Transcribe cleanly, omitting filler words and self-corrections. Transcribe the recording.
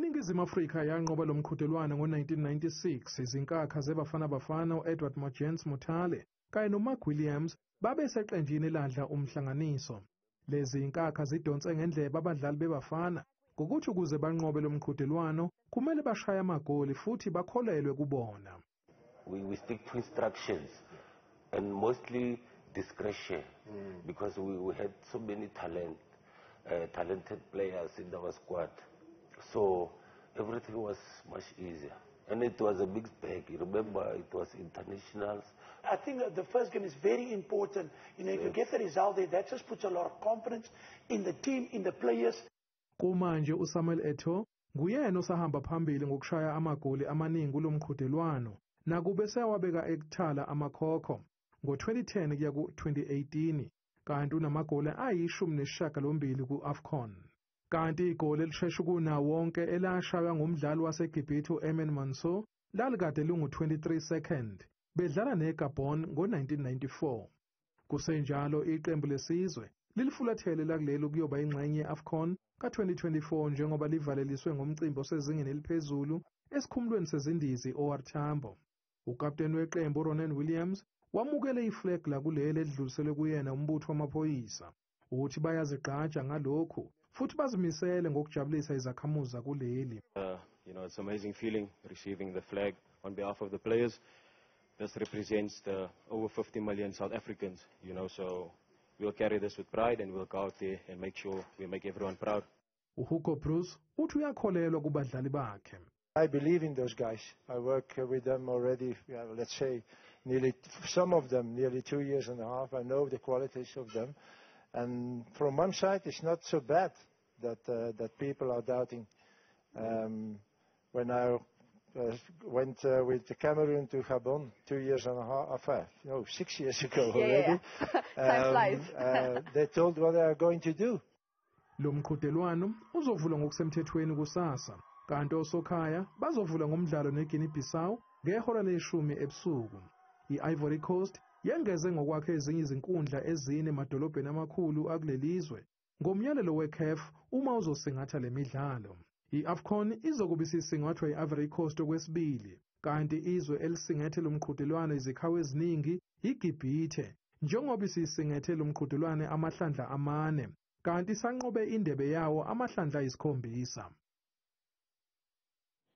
INingizimu Afrika yanqoba lo mqhudelwano ngo-1996. Izinkakha zeBafana Bafana u-Edward Magents Motale kanye noMark Williams babe seqenjini eladla umhlanganiso. Lezi zinkakha zidonse ngendlebe abadlali beBafana ngokuthi ukuze banqobe lo mqhudelwano kumele bashaye amagoli futhi bakholelwe kubona. We stick to instructions and mostly discretion because we had so many talented players in our squad. So everything was much easier. And it was a mixed bag. You remember, it was internationals. I think that the first game is very important. If you get the result there, that just puts a lot of confidence in the team, in the players. Kumanje uSamuel Eto'o nguyena osahamba phambili ngokushaya amagoli amaningi kulomqhudelwano, nakube sewabeka ekuthala amakhokho ngo-2010 kuya ku-2018, kanti unamagoli ayi-18 ku-AFCON. Kanti igoli elisheshe kunawo wonke elashaywa ngumdlali waseGibhithe u-Ayman Mansour lalikade lingu-23 second bedlala neGabon ngo-1994. Kusenjalo, iqembu lesizwe lilifulathele lakuleli kuyoba ingxenye ye-AFCON ka-2024 njengoba livaleliswe ngomcimbi osezingeni eliphezulu esikhumulweni sezindizi OR Tambo. Ukapteni weqembu uRonwen Williams wamukele iflag lakuleli edluliselwe kuyena umbutho wamaphoyisa. Uthi bayazigqaja ngalokhu futhi bazimisele ngokujabulisa izakhamuzi zakuleli. It's an amazing feeling receiving the flag on behalf of the players. This represents the over 50 million South Africans, so we'll carry this with pride and we'll go out there and make sure we make everyone proud. uHugo Broos uthi uyakholelwa kubadlali bakhe. I believe in those guys. I work with them already, yeah, let's say, nearly, some of them, nearly 2 years and a half. I know the qualities of them. And from one side, it's not so bad that people are doubting. When I went with Cameroon to Gabon 2 years and a half, no, 6 years ago already. Time flies. They told what they are going to do. Lo mqhudelwano uzovulwa ngokusemthethweni kusasa, kanti osokhaya bazovula ngomdlalo neGuinea Bissau ngehora leshumi ebusuku. I-Ivory Coast yengeze ngokwakha ezinye izinkundla ezine emadolobheni amakhulu akulelizwe ngomyalelo weCAF uma uzosingatha le midlalo. I-AFCON izokuba isisingathwa i-Ivory Coast okwesibili, kanti izwe elisingethe lo mqhudelwano izikhawu eziningi iGibhithe, njengoba isisingethe lo mqhudelwano amahlandla amane, kanti sanqobe indebe yawo amahlandla ayisikhombisa.